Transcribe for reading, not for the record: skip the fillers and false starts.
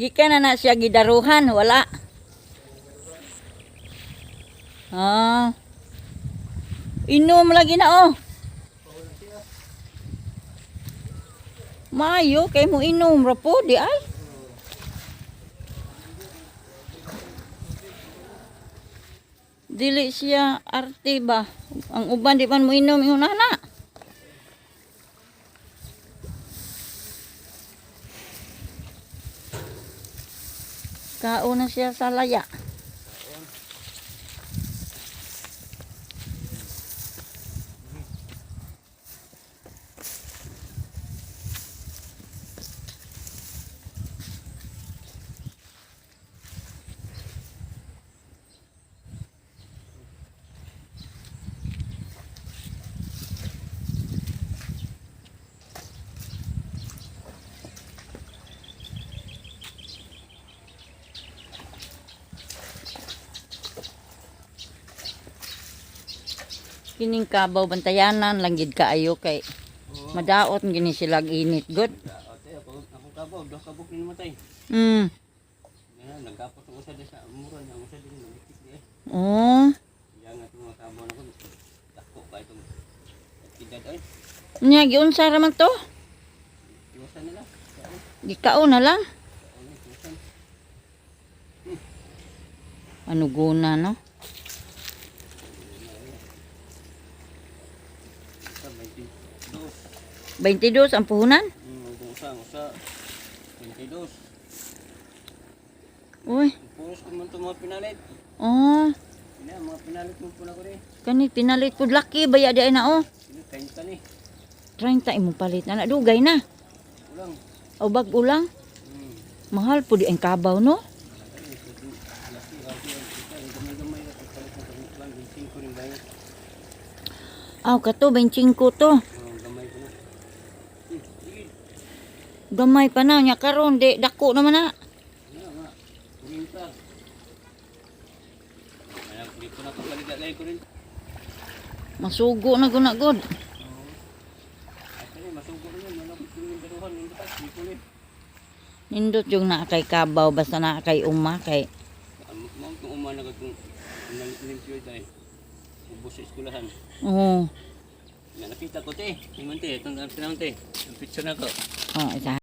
Gikan na na siya gidaruhan, wala. Ah. Inom lagi na oh. Mayo kay mo inom ra po di ay. Dili siya arte ba? Ang uban di man mo inom ingon ana. Kaon na siya sa laya. Kining kabaw bantayanan lang gid kaayo kay madaot gini sila init good. Ate, ako kabaw, duha kabuk ni namatay. Yan, nagkapos ang usa di sa mura niya, ang usa din nagikik di eh. Oh. Yan nga itong mga kabaw na ko. Dako pa itong edad ay. Nya giunsa ra man to? Iwasan nila. Kaon, Gikaon na lang. kaon, iwasan. Ano guna no? Isa, 22. 22 ang puhunan. Ang usa, 22. Uy. Puros ko man itong mga pinalit. Oh, Ina, mga pinalit mo po na ko rin. kani pinalit pud laki baya di ay na oh. Ina, 30 ni. 30 imong palit na dugay na. Ulang. O bag ulang. Mahal pud di ang kabaw no. Ay, ito, laki, laki, ito, ang gamay-gamay na pagpalit ng gamit lang, 25 rin ba yun? Aw kato 25 to. Oh, gamay ko na. Sige. Gamay pa na nya karon di dako naman na. Ano nga, kurinta. Ayan, dito na kapaligat lang ko rin. Masugo na guna god. Oo. At yun, masugo rin yun. Malapit yung daruhan, yung butas, dito rin. Nindot yung naa kay kabaw basta naa kay uma kay Ma'am, kung umana ka kung nalimpyo tayo. Ubos sa eskulahan. Oh. Na, nakita ko te, yung te, itong tinawang te. Yung picture na ko. Oh, isa.